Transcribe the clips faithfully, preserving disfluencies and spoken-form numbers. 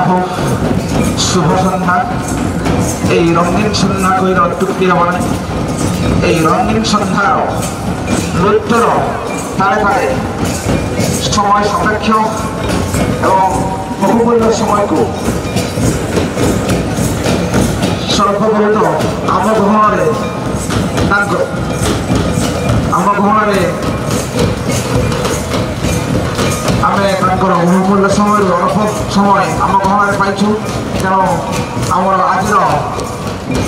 হোক শুভ সন্ধ্যা। এই রঙিন সন্ধ্যা কইর তৃপ্তি হবনে। এই রঙিন সন্ধ্যার নৃত্যর তালে তালে সময় সাপেক্ষ এবং বহুমূল্য সময়କୁ স্বল্প ବହୁତ ଆମ ଗହଣରେ ତାଙ୍କ ଆମ ଗହଣରେ ଆମେ ତାଙ୍କର ବହୁମୂଲ୍ୟ ସମୟରୁ ଅଳ୍ପ ସମୟ ଆମ ଗହଣରେ ପାଇଛୁ। ତେଣୁ ଆମର ଆଜିର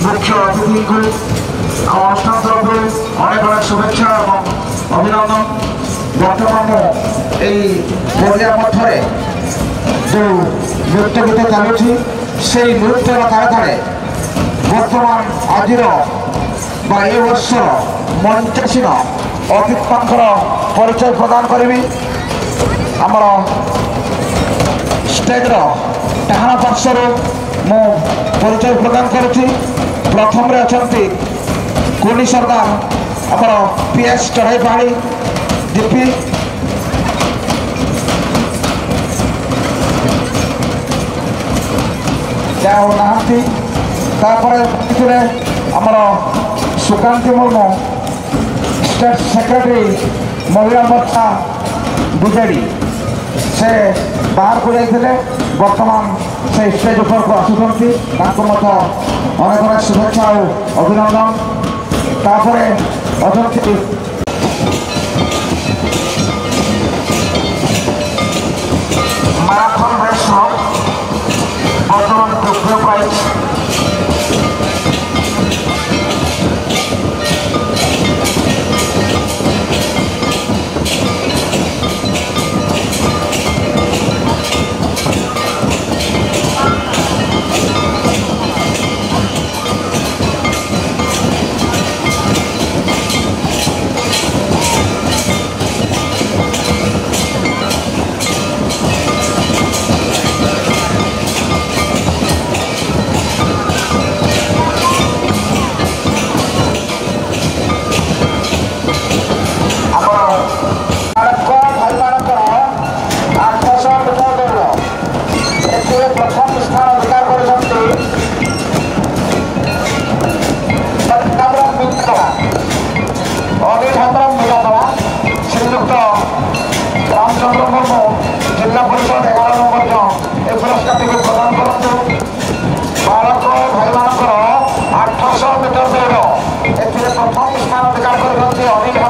ମୁଖ୍ୟ ଅତିଥିଙ୍କୁ ଆମ ଅନୁଷ୍ଠାନ ତରଫରୁ ଅନେକ ଅନେକ ଶୁଭେଚ୍ଛା ଏବଂ ଅଭିନନ୍ଦନ। ବର୍ତ୍ତମାନ ମୁଁ ଏହି ପଡ଼ିଆ ମଧ୍ୟରେ ଯେଉଁ ନୃତ୍ୟ ଗୀତ ଚାଲୁଛି, ସେଇ ନୃତ୍ୟର ତାଳେ ତାଳେ ବର୍ତ୍ତମାନ ଆଜିର ବା ଏ ବର୍ଷର ମଞ୍ଚାସୀନ ଅତିଥିମାନଙ୍କର ପରିଚୟ ପ୍ରଦାନ କରିବି। ଆମର ଷ୍ଟେଜର ଡାହାଣ ପାର୍ଶ୍ୱରୁ ମୁଁ ପରିଚୟ ପ୍ରଦାନ କରୁଛି। ପ୍ରଥମରେ ଅଛନ୍ତି କୁନି ସର୍ଦ୍ଦାର, ଆମର ପି ଏସ୍ ଚଢ଼େଇ ପାହାଡ଼ି, ଡି ପି। ଯାହା ହଉ ନାହାନ୍ତି। ତାପରେ ଥିଲେ ଆମର ସୁକାନ୍ତି ମୁର୍ମୁ, ଷ୍ଟେଟ୍ ସେକ୍ରେଟାରୀ ମହିଳା ମୋର୍ଚ୍ଚା ବି ଜେ ଡି, ସେ ବାହାରକୁ ଯାଇଥିଲେ, ବର୍ତ୍ତମାନ ସେ ଷ୍ଟେଜ୍ ଉପରକୁ ଆସୁଛନ୍ତି। ତାଙ୍କୁ ମଧ୍ୟ ଅନେକ ଅନେକ ଶୁଭେଚ୍ଛା ଆଉ ଅଭିନନ୍ଦନ। ତାପରେ ଅଛନ୍ତି ମାରାଥନ୍ ରେସ୍ର ବର୍ତ୍ତମାନ ତୃତୀୟ ପ୍ରାଇଜ୍। ଜିଲ୍ଲା ପରିଷଦ ଏଗାର ନମ୍ବର ଜୋନ୍ ଏ ପୁରସ୍କାରଟିକୁ ପ୍ରଦାନ କରନ୍ତୁ। ବାଳକ ଭାଇମାନଙ୍କର ଆଠଶହ ମିଟର ଦୌଡ଼, ଏଥିରେ ପ୍ରଥମ ସ୍ଥାନ ଅଧିକାର କରିଛନ୍ତି ଅନିଲ